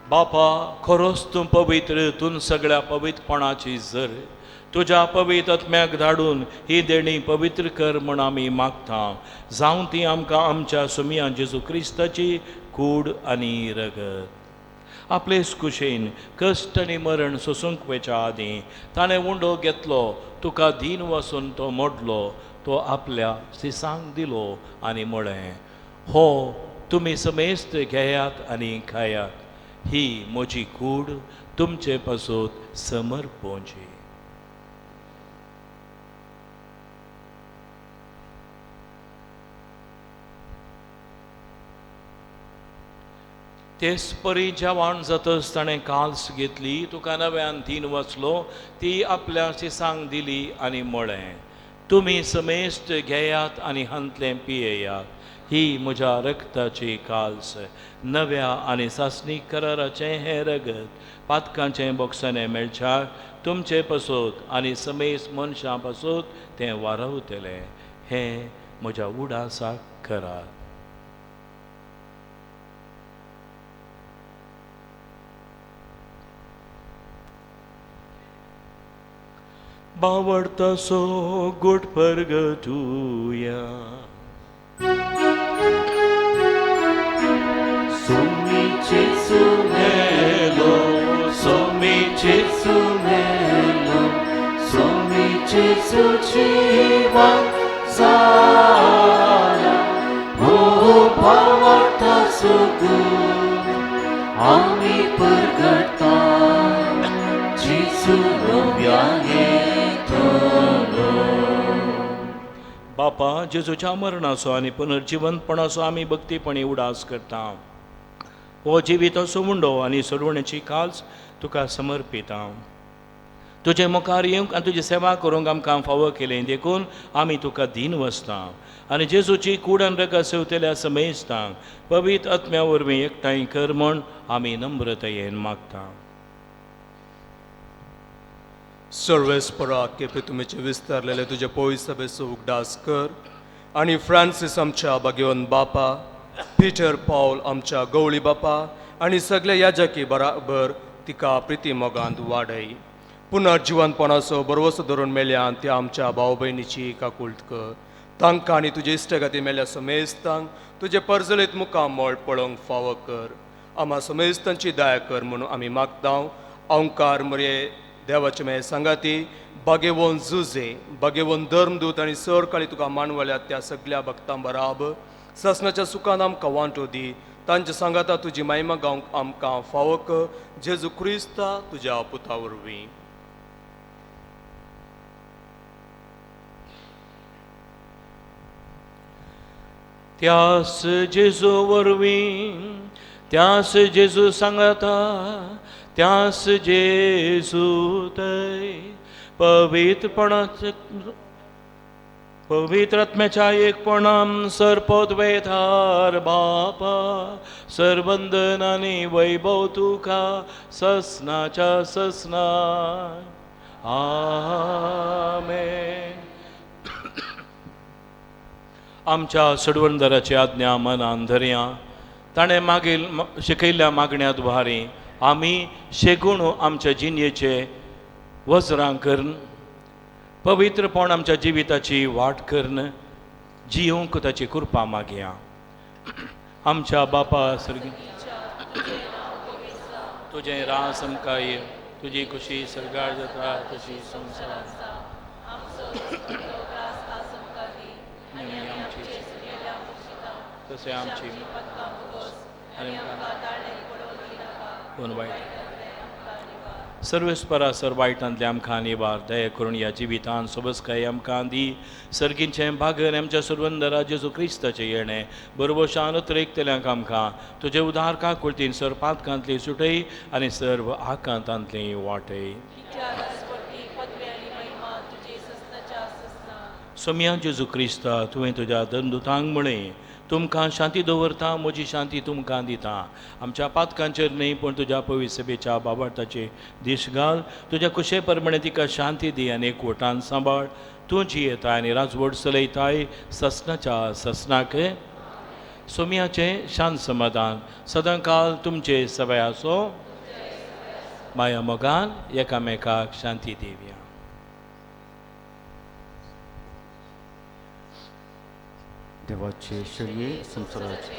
बापा, खरोच तूं पवित्र, तूं सगळ्या पवित्रपणाची जर तुज्या पवित्र आत्म्याक धाडून ही देणी पवित्र कर म्हण आमी मागता. जावं ती आमकां आमच्या सुमया जेजू क्रिस्ताची कूड आनी रगत. आपलेच कुशेन कश्ट आनी मरण सोसूंक वयच्या आदीं ताणें उंडो घेतलो, तुका दीन वसून तो मोडलो, तो आपल्या सिसांक दिलो आनी म्हळें, हो तुमी समेस्त घेयात आनी खायात, ही म्हजी कूड तुमचे पासत समर्पोवची. तेच परी जेवण जातच ताणें काल्स घेतली, तुका नव्यान तीन वचलो, ती आपल्या शिसांक दिली आनी म्हळें, तुमी समेस्त घेयात आनी हांतलें पियेयात, ही म्हज्या रक्ताची काल्स, नव्या आनी सासणीक कराराचें हें रगत पातकांचें बोगसणें मेळच्याक तुमचे पासत आनी समेस्त मनशां पासत तें वारवतलें. हें म्हज्या उडासाक करात. बावडतासो गोट परगटुया. Sumelo, somiche sumelo, somiche suchiva sala, oh bhavartha sugu, ami pargata, Jesu novya yetolo. बापा, जेजूच्या मरणाचो आनी पुनर्जिवंतपणाचो आमी भक्तीपणी उडास करता. हो जिविताचो मुंडो आनी सोडवण्याची काल्स तुका समर्पिता. तुजे मुखार येवंक आनी तुजी सेवा करूंक आमकां फावो केलें, देखून आमी तुका दीन वसता आनी जेजूची कूड आनी रगत सेवतल्या समेस्तांक पवित्र आत्म्या वरवीं एकठांय कर म्हूण आमी नम्रतायेन मागता. सर्वेस्परा केपे तुमीचे विस्तारलेले तुजे पयसबेचो उगडास कर आनी फ्रांसीस आमच्या भाग्यवंत बापा, पिटर पावल आमच्या गवळी बापा आनी सगळे याजकी बराबर तिका प्रिती मोगांत वाडय. पुनर्जिवनपणाचो बरवसो धरून मेल्यान त्या आमच्या भाव भयणीची काकुळट कर. तांकां आनी तुजे इश्टगाती मेल्या समेस्तांक तुजे परजलीत मुखामळ पळोवंक फावो कर. आमा समेस्तांची दया कर म्हणून आमी मागता. ओंकार मरे देवाचे मे सांगाती बागेवन जुजे, बागेवन धर्मदूत आनी सरकाळी तुका मानवल्या त्या सगल्या भक्तां बराबर ससनाच्या सुखान आमकां वांटो दी. तांच्या सांगाता तुजी महिमा गावंक आमकां फावो कर. जेजू क्रिस्ता तुज्या पुता वरवीं. त्यास जेजू वरवीं, त्यास जेजू सांगाता, त्यास जेजू तय पवित्रपणाचे पवित्र आत्म्याच्या एकपणान सर्पोद्वेधार बापा, सरवंदन आनी वैभव तुका ससनाच्या ससना. आमेन. आमच्या सोडवणदाराची आज्ञा मनान धरया. ताणें मागील शिकयल्ल्या मागण्या द्वारे आमी शेगूण आमच्या जिणेचे वज्रां करून पवित्रपण आमच्या जिविताची वाट करून जियोंक ताची कृपा मागया. आमच्या बापा सर्गी, तुजें रास आमकां ये, तुजी खुशी सर्गार जाता तशी संवसारांत. आमची तशें आमची आनी कोण वायट सर्वेस्परा सर वायटांतले आमकां निवार दया करून ह्या जिवितान सोबसकाय आमकां दी. सर्गींचें भागन आमच्या सुरवंदरा जेजू क्रिस्ताचें येणें बरोबर शान उतरेकतल्यांक आमकां तुजे उदार काकुळतीन सर पातकांतली सुटय आनी सर्व आकांतांतली वाटय. सोम्या जेजू क्रिस्ता तुवें तुज्या दंदुतांक म्हळें तुमकां शांती दवरता म्हजी शांती तुमकां दिता. आमच्या पातकांचेर न्हय पूण तुज्या पवित्र सभेच्या बाबार्थाचे दीस घाल. तुज्या कुशे प्रमाणे तिका शांती दी आनी एकवटान सांबाळ. तूं जियेताय आनी राजवट चलयताय ससनाच्या ससनाक. सोम्याचें शांत समाधान सदांकाल तुमचे सवय आसो. माया मोगान एकामेकाक शांती दिवया. देवाचे शेळये संवसाराचे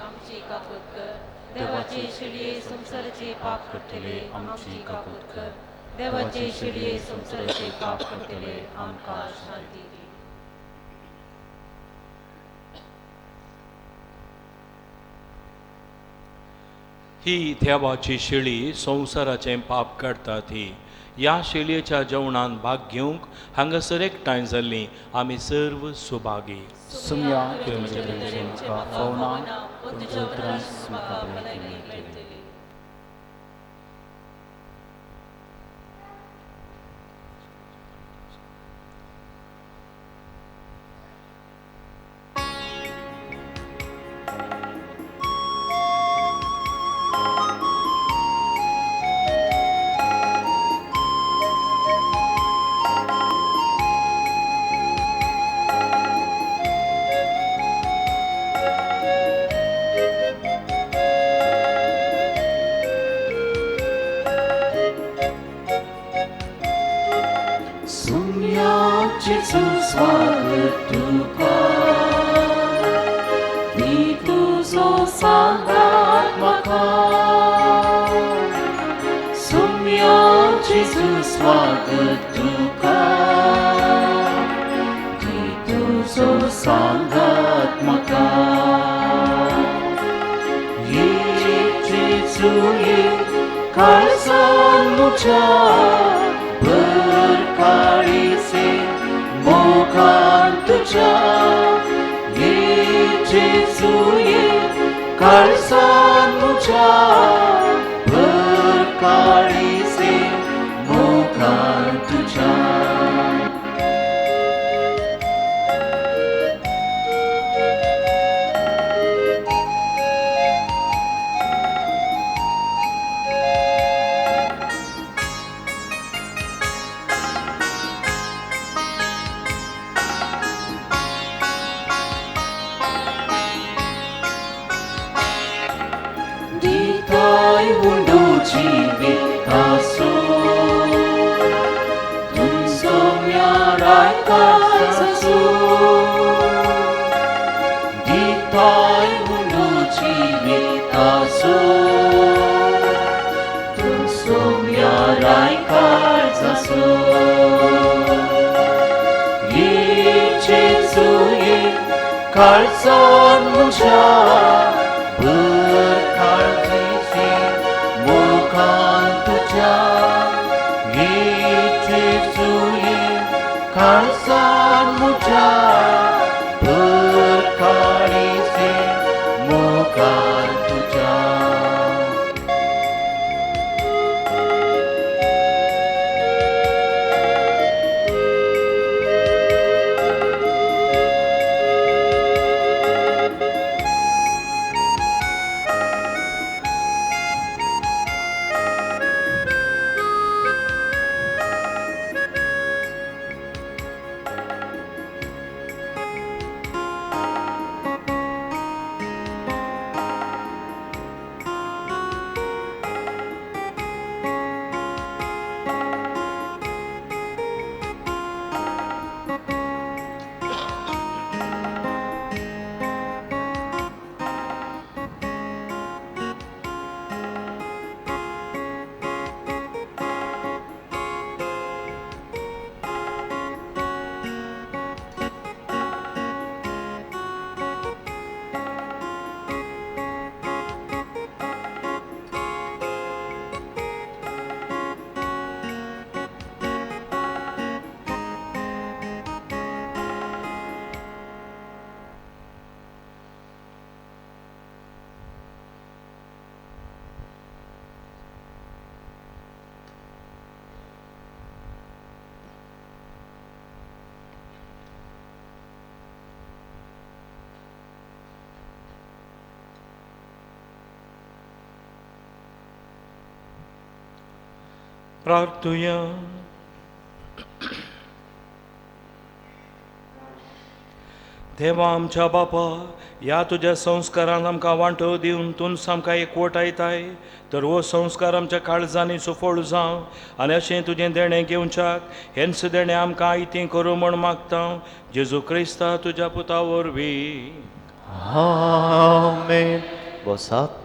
आमची काकूत कर. देवाचे शेळये संवसाराचे पाप करतले आमची काकूत कर. देवाचे शेळये संवसाराचे पाप करतले आमकां शांती दी. ही देवाची शेळी संवसाराचें पाप काडटा ती. ह्या शेळयेच्या जेवणान भाग घेवंक हांगासर एकठांय जाल्लीं आमी सर्व सुभागी. सुम्या तुमच्या फावना तुमच्या उतरांस म्हाका भलायकी मेळटली. स्वागत तुका दी तुजो सांगात म्हाका. सुम्या जेजू स्वागत तुका दी तुजो सांगात म्हाका. ये जेजू ये काळजान म्हज्या भर काळीचे मोगान तुज्या. ये जेजू ये काळजान म्हज्या भर काळीचे मोगान तुज्या. जीवितासो तुमचो रायकासो दिताय उंडो जीवितासो तुमचो रायकासो. ये जेजू ये काळजान म्हज्या भर काळजीचे मोगान तुज्या. ये जेजू ये काळजान म्हज्या भर काळीचे मोगान तुज्या. प्रार्थुया. देवा आमच्या बापा, ह्या तुज्या संस्कारान आमकां वांटो दिवन तूंच आमकां एकवटायताय, तर हो संस्कार आमच्या काळजांनी सुफळ जावं आनी अशें तुजें देणें घेवच्याक हेंच देणें आमकां आयतें करूं म्हूण मागता जेजू क्रिस्ता तुज्या पुता वरवीं. आमेन. बसात.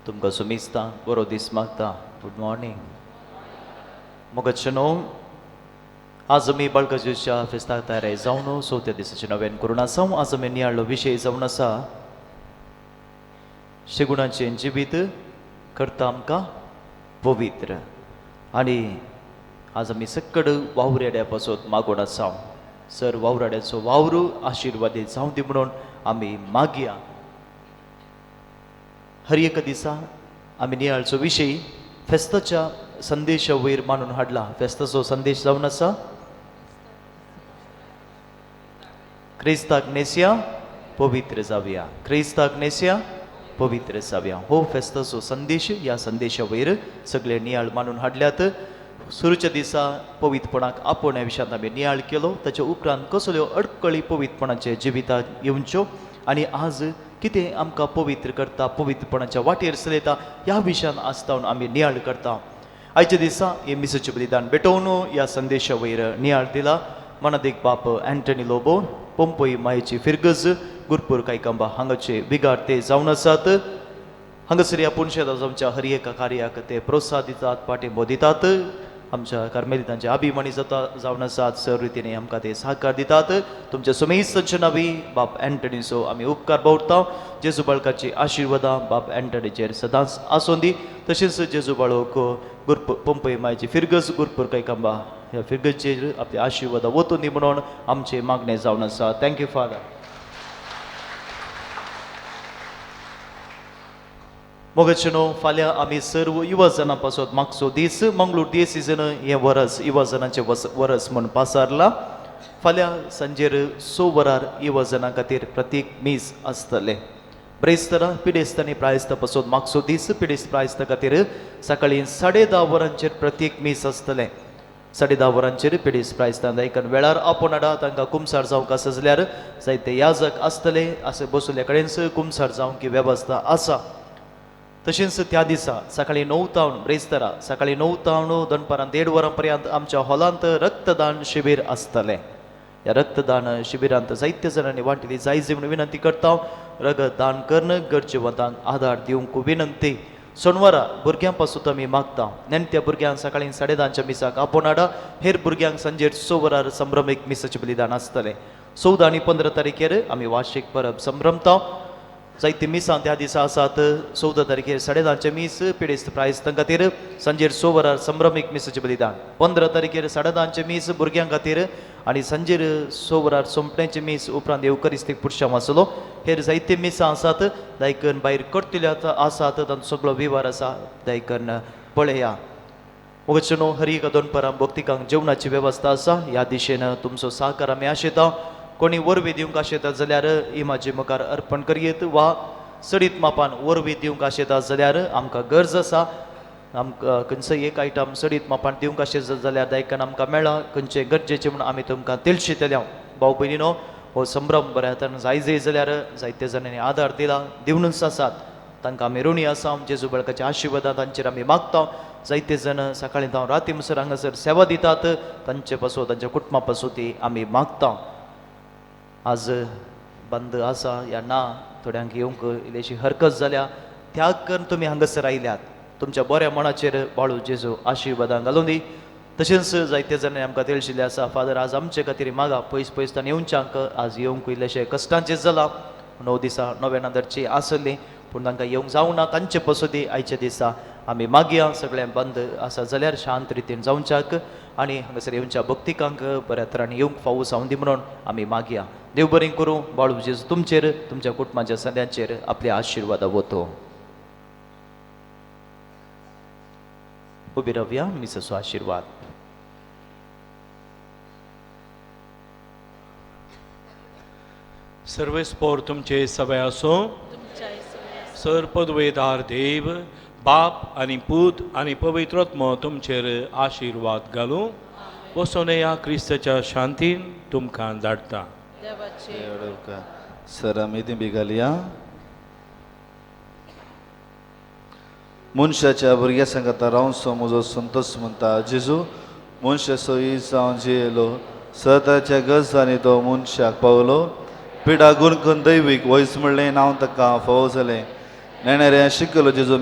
तुमकां सुमिस्ता बरो दीस मागता. Good morning. मोगाचे न्हू, आज आमी बाळकाजेच्या फेस्ताक तयार जावन चवथ्या दिसाचें नव्यान करून आसा. आज आमी नियाळ्ळो विशय जावन आसा शेगुणाचें जिवीत करता आमकां पवित्र. आनी आज आमी सक्कड वावराड्या पासत मागून आसा. सर वावराड्याचो वावर आशिर्वादी जावं दी म्हणून आमी मागया. हर एका दिसा आमी नियाळचो विशय फेस्ताच्या संदेशा वयर मानून हाडला. फेस्ताचो संदेश जावन आसा क्रिस्ताक नेसया पवित्र जावया, क्रिस्ताक नेसया पवित्र जावया. हो फेस्ताचो संदेश. ह्या संदेशा वयर सगळे नियाळ मानून हाडल्यात. सुरूच्या दिसा पवित्रपणाक आपोवण्या ह्या विशयांत आमी नियाळ केलो. ताच्या उपरांत कसल्यो अडकळी पवित्रपणाचे जिविताक येवच्यो आनी आज कितें आमकां पवित्र करता, पवित्रपणाच्या वाटेर चलयता ह्या विशयान आसतावन आमी नियाळ करता. आयच्या दिसा हे मिसाचें बलिदान भेटोवन ह्या संदेशा वयर नियाळ दिला मनादीक बाप अँटनी लोबो, पंपय मायेची फिरगज, गुरपूर कायकांबा हांगाचे बिगार ते जावन आसात. हांगासर ह्या पुनशेदास आमच्या हर एका कार्याक ते प्रोत्साह दितात, पाठिंबो दितात. आमच्या कार्मेलितांचे अभिमानी जाता जावन आसात. सर रितीने आमकां ते सहकार दितात. तुमच्या सुमेस्तांचे नावी बाप अँटनीचो आमी उपकार बावडटा. जेजू बाळकाची आशिर्वादां बाप अँटनीचेर सदांच आसूं दी. तशेंच जेजू बाळक गुरपूर पंपय मायची फिरगज गुरपूर कायकांबा ह्या फिरगजेर आपले आशिर्वादां वतून दी म्हणून आमचें मागणें जावन आसा. Thank you father. मोगाचे न्हू, फाल्यां आमी सर्व युवा जणां पासत मागचो दीस. मंगळूर डिएसीजन हें वरस युवा जणांचें वरस म्हूण पासारलां. फाल्यां सांजेर 6 वरार युवा जणां खातीर प्रत्येक मीस आसतलें. ब्रेस्तारा पिडेस्त आनी प्रायस्ता पासत मागचो दीस. पिडेस्त प्रायस्ता खातीर सकाळीं 10:30 वरांचेर प्रत्येक मीस आसतलें. 10:30 वरांचेर पिडेस्त प्रायस्तां दायकन वेळार आपोवन हाडा. तांकां कुमसार जावंक आसा जाल्यार जायते याजक आसतले. अशें बसुल्ल्या कडेन कुमसार जावंक वेवस्था आसा. तशेंच त्या दिसा सकाळीं 9 तावन ब्रेस्तारा सकाळीं 9 तावन दनपारां 1:30 वरां पर्यंत आमच्या हॉलांत रक्तदान शिबीर आसतलें. ह्या रक्तदान शिबिरांत जायते जाणांनी वांटिल्ली जायजी म्हूण विनंती करता. रगतदान करून गरजेवंतांक आदार दिवंक विनंती. सोनवारा भुरग्यां पासून आमी मागता. नेणट्या भुरग्यांक सकाळीं 10:30 मिसाक आपोवन हाडा. हेर भुरग्यांक सांजेर 6 वरार संभ्रमीक मिसाचें बलिदान आसतलें. 14 आनी 15 तारखेर आमी वार्षीक परब संभ्रमता. जायती मिसां त्या दिसा आसात. 14 तारखेर 10:30 मीस पिडेस्त प्रायस्तां खातीर, सांजेर 6 वरार संभ्रमीक मिसाचें बलिदान. 15 तारखेर 10:30 मीस भुरग्यां खातीर आनी सांजेर 6 वरार सोंपण्याचें मीस उपरांत येवकरिस्तीक पुरशांव आसलो. हेर जायते मिसां आसात. दायकन भायर करतल्यो आसात. तांचो सगळो विवार आसा. दायकन पळया. मोगाचे न्हू, हर एका दनपारां भक्तिकांक जेवणाची वेवस्था आसा. ह्या दिशेन तुमचो सहकार आमी आशेता. कोणी वरवीं दिवंक आशेता जाल्यार इमाजी मुखार अर्पण करयेत वा चडीत मापान वरवीं दिवंक आशेता जाल्यार आमकां गरज आसा. आमकां खंयचोय एक आयटम चडीत मापान दिवंक आशेता जाल्यार दायकान आमकां मेळ्ळा खंयचें गरजेचें म्हूण आमी तुमकां तेलशितले. भाव भयणीनो, हो संभ्रम बऱ्या तरेन जाय जाल्यार जायते जाणांनी आदार दिला, दिवनूच आसात. तांकां आमी ऋणी आसा. जेजू बाळकाच्या आशिर्वादां तांचेर आमी मागता. जायते जाण सकाळीं जावं राती म्हणसर हांगासर सेवा दितात. तांचे पासून तांच्या कुटुंबा पासून ती आमी मागता. आज बंद आसा या ना, थोड्यांक येवंक इल्लीशी हरकत जाल्या. त्याग करून तुमी हांगासर आयल्यात. तुमच्या बऱ्या मनाचेर बाळू जेजू आशिर्वादां घालून दी. तशेंच जायते जाणांनी आमकां तेळशिल्लें आसा, फादर आज आमचे खातीर मागा. पयस पयस तांणी येवच्यांक आज येवंक इल्लेशें कश्टांचें जालां. 9 दिसां नव्यान धरची आसली पूण तांकां येवंक जावंक ना. तांचे पसुती आयच्या दिसा आमी मागया. सगळें बंद आसा जाल्यार शांत रितीन जावच्याक आनी हांगासर येवच्या भक्तिकांक बऱ्या तरांनी येवंक फावो जावं दी म्हणून आमी मागया. देव बरें करूं. बाळू जेजू तुमचेर तुमच्या कुटुंबाच्या सद्यांचेर आपले आशिर्वाद वतो. उबी रावया. मिसाचो आशिर्वाद. सर्वेस्पोर तुमचे सभा आसूं. सर पदवेदार देव बाप आनी पूत आनी पवित्र आत्मो तुमचेर आशिर्वाद घालूं. वचोन ह्या क्रिस्ताच्या शांतीन तुमकां धाडटा. देवाचे सर आमी ती घालया. मनशाच्या भुरग्या सांगाता रावसो म्हजो संतोष म्हणटा जेजू मनशाचो जावन जियेलो सताच्या गजांनी तो मनशाक पावलो पिडा गुणकून दैवीक वयस म्हणलें नांव ताका फावो जालें नेणाऱ्या शिकलो जेजू.